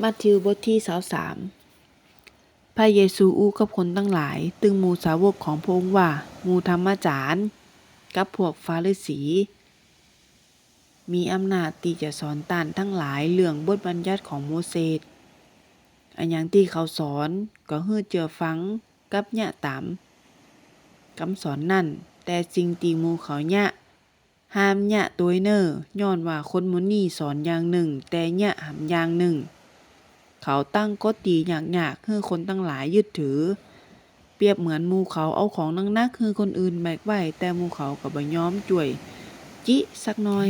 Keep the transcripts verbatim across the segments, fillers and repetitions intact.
มัทธิวบทตี้ซาวสาม พระเยซูอู้กับคนตังหลาย ตึงหมู่สาวกของพระองค์ว่า หมู่ธรรมาจ๋ารย์กับพวกฟาริสี มีอำนาจตี้จะสอนต้านตังหลายเรื่องบทบัญญัติของโมเสส อะหยังตี้เขาสอนก็หื้อเจื้อฟังกับเยียะต๋ามกำสอนนั้น แต่สิ่งตี้หมู่เขาเยียะ ห้ามเยียะตวยเน่อ ย้อนว่าคนหมู่นี้สอนอย่างนึ่ง แต่เยียะหำอย่างนึ่ง เขาตั้งกฎตี้ยากๆ หื้อคนตังหลายยึดถือ เปรียบเหมือนหมู่เขาเอาของหนักๆ หื้อคนอื่นแบกไว้ แต่หมู่เขาก็บ่ยอมจ้วยจิสักหน้อย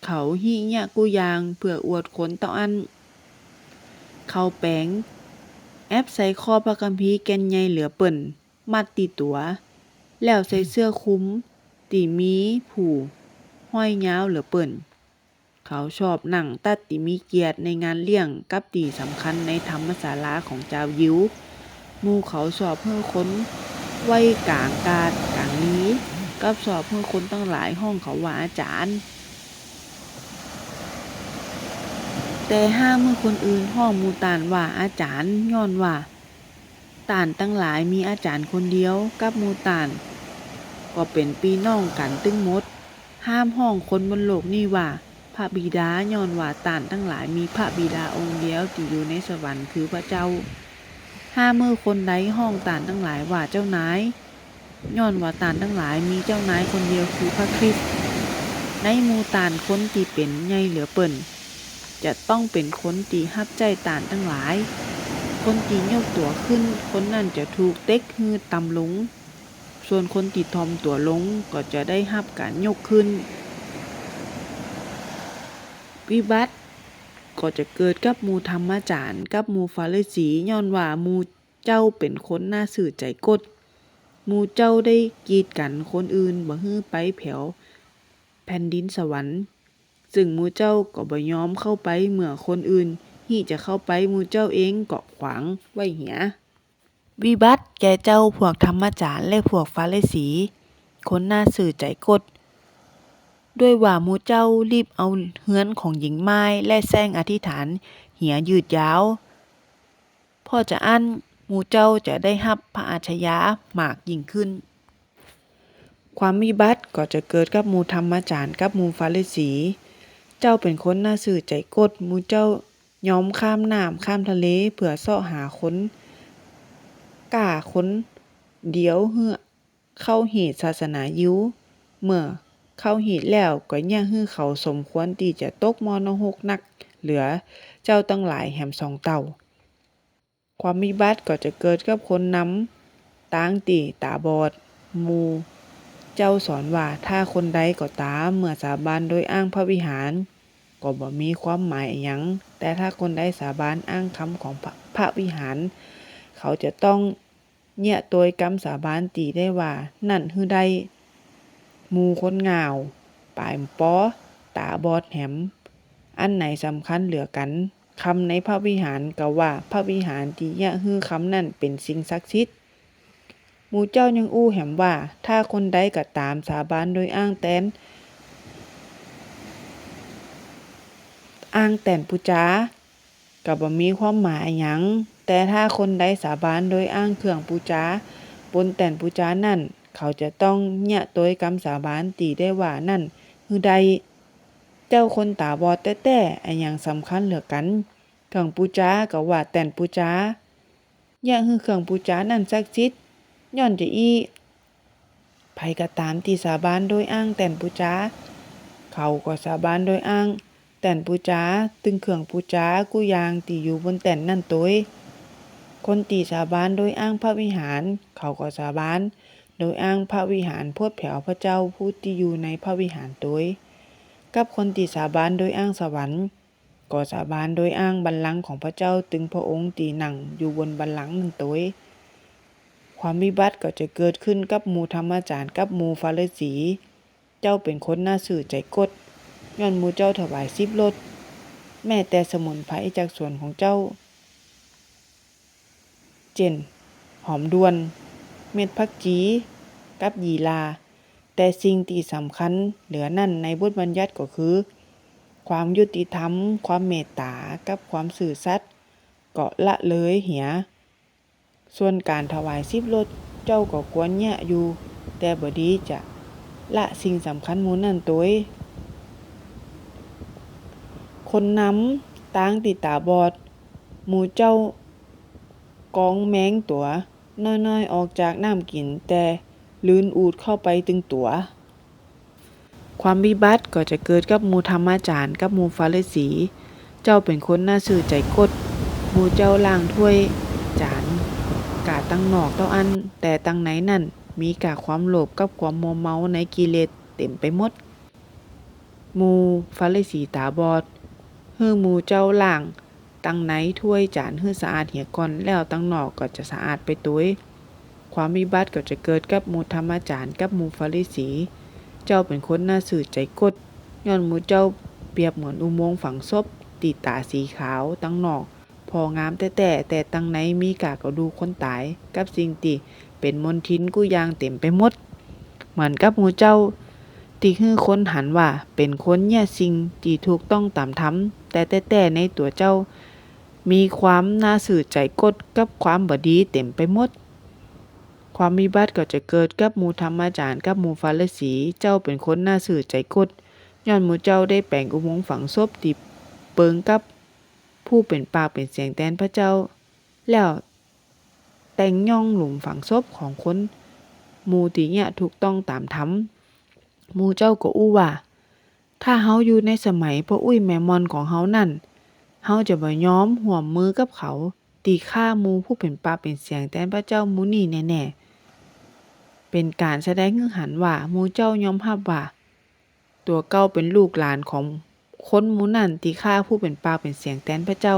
เขาฮิเยียะกู้อย่างเปื้ออวดคนเต้าอั้น เขาแป๋งแอบใส่คอพระคัมภีร์แก่นใหญ่เหลือเปิ้น มัดตี้ตั๋ว แล้วใส่เสื้อคลุมตี้มีผู้ห้อยยาวเหลือเปิ้น เขาชอบนั่งตั๊ดตี้มีเกียรติในงานเลี้ยงกับตี้สำคัญในธรรมศาลาของจาวยิว หมู่เขาชอบหื้อคนไหว้ก๋างกาดก๋างลี กับชอบหื้อคนตังหลายฮ้องเขาว่าอาจ๋ารย์ แต่ห้ามหื้อคนอื่นฮ้องหมู่ต้านว่าอาจ๋ารย์ ย้อนว่า ต้านตังหลายมีอาจ๋ารย์คนเดียว กับหมู่ต้านก็เป๋นปี้น้องกั๋นตึงหมด ห้ามฮ้องคนบนโลกนี้ว่าพระบิดา ย้อนว่าต้านตังหลายมีพระบิดาองค์เดียวตี้อยู่ในสวรรค์คือพระเจ้า ห้ามหื้อคนใดฮ้องต้านตังหลายว่าเจ้านาย ย้อนว่าต้านตังหลายมีเจ้านายคนเดียวคือพระคริสต์ ในหมู่ต้านคนตี้เป๋นใหญ่เหลือเปิ้น จะต้องเป๋นคนตี้ฮับใจ๊ต้านตังหลาย คนตี้ยกตั๋วขึ้น คนนั้นจะถูกเต็กหื้อต่ำลง ส่วนคนตี้ถ่อมตั๋วลงก็จะได้ฮับก๋านยกขึ้น วิบัติก็จะเกิดกับหมู่ธรรมาจ๋ารย์กับหมู่ฟาริสี ย้อนว่าหมู่เจ้าเป๋นคนหน้าซื่อใจ๋ก๊ด หมู่เจ้าได้กีดกั๋นคนอื่นบ่หื้อไปแผวแผ่นดินสวรรค์ ซึ่งหมู่เจ้าก็บ่ยอมเข้าไป เมื่อคนอื่นฮิจะเข้าไป หมู่เจ้าเองก็ขวางไว้เหีย วิบัติแก่เจ้าพวกธรรมาจ๋ารย์และพวกฟาริสี คนหน้าซื่อใจ๋ก๊ด ด้วยว่าหมู่เจ้าลีบเอาเฮือนของหญิงม่าย และแส้งอธิษฐานเหียยืดยาว เพราะจาอั้นหมู่เจ้าจะได้ฮับพระอาชญามากยิ่งขึ้น ความวิบัติก็จะเกิดกับหมู่ธรรมาจ๋ารย์กับหมู่ฟาริสี เจ้าเป๋นคนหน้าซื่อใจ๋ก๊ด หมู่เจ้ายอมข้ามน้ำข้ามทะเลเปื้อเซาะหาคนก้าคนเดียวหื้อเข้าฮีตศาสนายิว เมื่อเข้าฮีตแล้วก็เยียะหื้อเขาสมควรตี้จะตกหม้อนรกนักเหลือเจ้าตังหลายแหมสองเต้า ความวิบัติก็จะเกิดกับคนนำตางตี้ต๋าบอด หมู่เจ้าสอนว่า ถ้าคนใดก็ต๋ามเมื่อสาบานโดยอ้างพระวิหาร ก็บ่มีความหมายอะหยัง แต่ถ้าคนใดสาบานอ้างกำของพระ พระวิหาร เขาจะต้องเยียะตวยกำสาบานตี้ได้ว่านั้นหื้อได้ หมู่คนง่าว ป๋ายปอ ต๋าบอดแหม อันไหนสำคัญเหลือกั๋น กำในพระวิหาร กาว่าพระวิหารตี้เยียะหื้อกำนั้นเป๋นสิ่งศักดิ์สิทธิ์ หมู่เจ้ายังอู้แหมว่า ถ้าคนใดก็ต๋ามสาบานโดยอ้างแตน อ้างแตนปู๋จา ก็บ่มีความหมายอะหยัง แต่ถ้าคนใดสาบานโดยอ้างเครื่องปู๋จาบนแตนปู๋จานั้น เขาจะต้องเยียะตวยกำสาบานตี้ได้ว่านั้นหื้อได้ เจ้าคนต๋าบอดแต๊ๆ อะหยังสำคัญเหลือกั๋น เครื่องปู๋จา กาว่าแตนปู๋จา เยียะหื้อเครื่องปู๋จานั้นศักดิ์สิทธิ์ ย้อนจาอี้ ใผก็ต๋ามตี้สาบานโดยอ้างแตนปู๋จา เขาก็สาบานโดยอ้างแตนปู๋จา ตึงเครื่องปู๋จากู้อย่างตี้อยู่บนแตนนั้นตวย คนตี้สาบานโดยอ้างพระวิหาร เขาก็สาบานโดยอ้างพระวิหารพวดแผวพระเจ้าผู้ตี้อยู่ในพระวิหารตวย กับคนตี้สาบานโดยอ้างสวรรค์ ก็สาบานโดยอ้างบัลลังก์ของพระเจ้า ตึงพระองค์ตี้นั่งอยู่บนบัลลังก์นั้นตวย ความวิบัติก็จะเกิดขึ้นกับหมู่ธรรมาจ๋ารย์กับหมู่ฟาริสี เจ้าเป๋นคนหน้าซื่อใจ๋ก๊ด ย้อนหมู่เจ้าถวายสิบรส แม้แต่สมุนไพรจากสวนของเจ้า เจ้น หอมด่วน เม็ดผักจี กับหยี่หร่า แต่สิ่งตี้สำคัญเหลือนั้นในบทบัญญัติก็คือ ความยุติธรรม ความเมตต๋า กับความซื่อสัตย์ ก็ละเลยเหีย ส่วนก๋านถวายสิบรส เจ้าก็ควรเยียะอยู่ แต่บ่ดีจะละสิ่งสำคัญหมู่นั้นตวย คนนำตางตี้ต๋าบอด หมู่เจ้ากองแมงตั๋วน้อยๆ ออกจากน้ำกิ๋น แต่ลืนอูดเข้าไปตึงตั๋ว ความวิบัติก็จะเกิดกับหมู่ธรรมาจ๋ารย์กับหมู่ฟาริสี เจ้าเป๋นคนหน้าซื่อใจ๋ก๊ด หมู่เจ้าล้างถ้วยจานก้าตังนอกเต้าอั้น แต่ตังในนั้นมีก้าความโลภกับความมัวเมาในกิเลสเต๋มไปหมด หมู่ฟาริสีต๋าบอด หื้อหมู่เจ้าล้างตังในถ้วยจานหื้อสะอาดเหียก่อน แล้วตังนอกก็จะสะอาดไปตวย ความวิบัติก็จะเกิดกับหมู่ธรรมาจ๋ารย์กับหมู่ฟาริสี เจ้าเป๋นคนหน้าซื่อใจ๋ก๊ด ย้อนหมู่เจ้าเปรียบเหมือนอุโมงค์ฝังศพ ตี้ต๋าสีขาว ตังนอกผ่องามแต๊ๆ แต่ตังในมีก้ากระดูกคนต๋าย กับสิ่งตี้เป๋นมลทินกู้อย่างเต๋มไปหมด เหมือนกับหมู่เจ้าตี้หื้อคนหันว่าเป๋นคนเยียะสิ่งตี้ถูกต้องต๋ามธรรม แต่แต๊ๆ ในตั๋วเจ้ามีความหน้าซื่อใจ๋ก๊ดกับความบ่ดีเต๋มไปหมด ความวิบัติก็จะเกิดกับหมู่ธรรมาจ๋ารย์กับหมู่ฟาริสี เจ้าเป๋นคนหน้าซื่อใจ๋ก๊ด ย้อนหมู่เจ้าได้แป๋งอุโมงค์ฝังศพตี้เปิงกับผู้เป๋นปากเป๋นเสียงแตนพระเจ้า แล้วแต่งย่องหลุมฝังศพของคนหมู่ตี้เยียะถูกต้องต๋ามธรรม หมู่เจ้าก็อู้ว่า ถ้าเฮาอยู่ในสมัยป้ออุ๊ยแม่หม่อนของเฮานั้น เฮาจะบ่ยอมฮ่วมมือกับเขา ตี้ฆ่าหมู่ผู้เป๋นปากเป๋นเสียงแตนพระเจ้าหมู่นี้แน่ๆ เป๋นก๋านแสดงหื้อหันว่าหมู่เจ้ายอมฮับว่า ตั๋วเก่าเป๋นลูกหลานของคนหมู่นั้นตี้ฆ่าผู้เป๋นปากเป๋นเสียงแตนพระเจ้า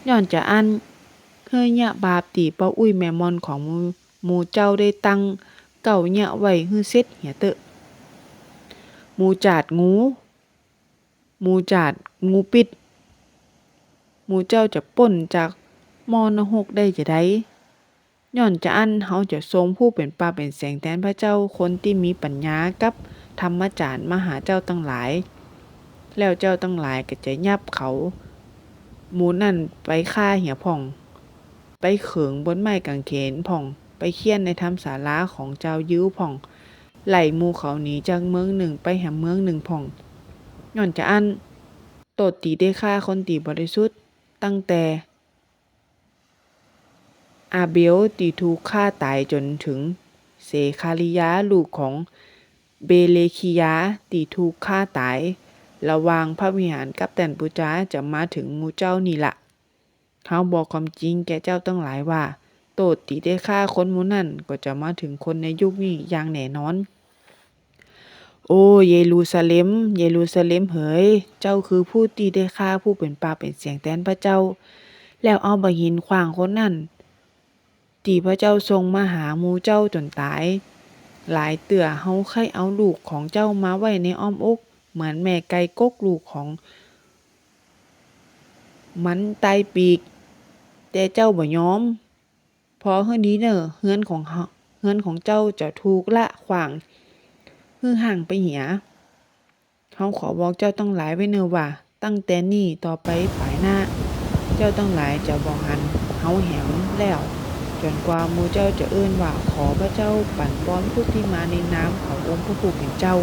ย้อนจาอั้น หื้อเยียะบาปตี้ป้ออุ๊ยแม่หม่อนของหมู่ หมู่เจ้าได้ตั้งเก๊าเยียะไว้หื้อเสร็จเหียเต๊อะ หมู่จาดงู หมู่จาดงูปิด หมู่เจ้าจะป๊นจากหม้อนรกได้จาใด ย้อนจาอั้นเฮาจะส่งผู้เป๋นปากเป๋นเสียงแตนพระเจ้า คนตี้มีปั๋ญญากับธรรมาจ๋ารย์มาหาเจ้าตังหลาย แล้วเจ้าตังหลายก็จะยับเขาหมู่นั้นไปฆ่าเหียพ่อง ไปเขิงบนไม้ก๋างเขนพ่อง ไปเฆี่ยนในธรรมศาลาของจาวยิวพ่อง ไล่หมู่เขาหนีจากเมืองนึ่งไปแหมเมืองนึ่งพ่อง ย้อนจาอั้น โต้ษตี้ได้ฆ่าคนตี้บริสุทธิ์ ตั้งแต่ อาเบลตี้ถูกฆ่าต๋ายจ๋นเถิงเศคาริยาห์ลูกของเบเรคียาห์ตี้ถูกฆ่าต๋าย หละหว่างพระวิหารกับแต้นปู๋จา จะมาเถิงหมู่เจ้านี้ละ เฮาบอกความจริงแก่เจ้าตังหลายว่า โต้ษตี้ได้ฆ่าคนหมู่นั้นก็จะมาเถิงคนในยุคนี้อย่างแน่นอน โอ้ เยรูซาเล็ม เยรูซาเล็มเหย เจ้าคือผู้ตี้ได้ฆ่าผู้เป๋นปากเป๋นเสียงแตนพระเจ้า แล้วเอาบ่าหินขว้างคนนั้น ตี้พระเจ้าส่งมาหาหมู่เจ้าจ๋นต๋าย หลายเตื้อเฮาใค่เอาลูกของเจ้ามาไว้ในอ้อมอก เหมือนแม่ไก่กกลูกของมันใต้ปีก แต่เจ้าบ่ยอม ผ่อหื้อดีเน่อ เฮือนของเฮา เฮือนของเจ้าจะถูกละขว้าง หื้อฮ้างไปเหีย เฮาขอบอกเจ้าตังหลายไว้เน่อว่า ตั้งแต่นี้ต่อไปปายหน้า เจ้าตังหลายจะบ่หันเฮาแหมแล้ว จ๋นกว่าหมู่เจ้าจะเอิ้นว่า ขอพระเจ้าปั๋นปอนผู้ตี้มาในนามขององค์พระผู้เป๋นเจ้า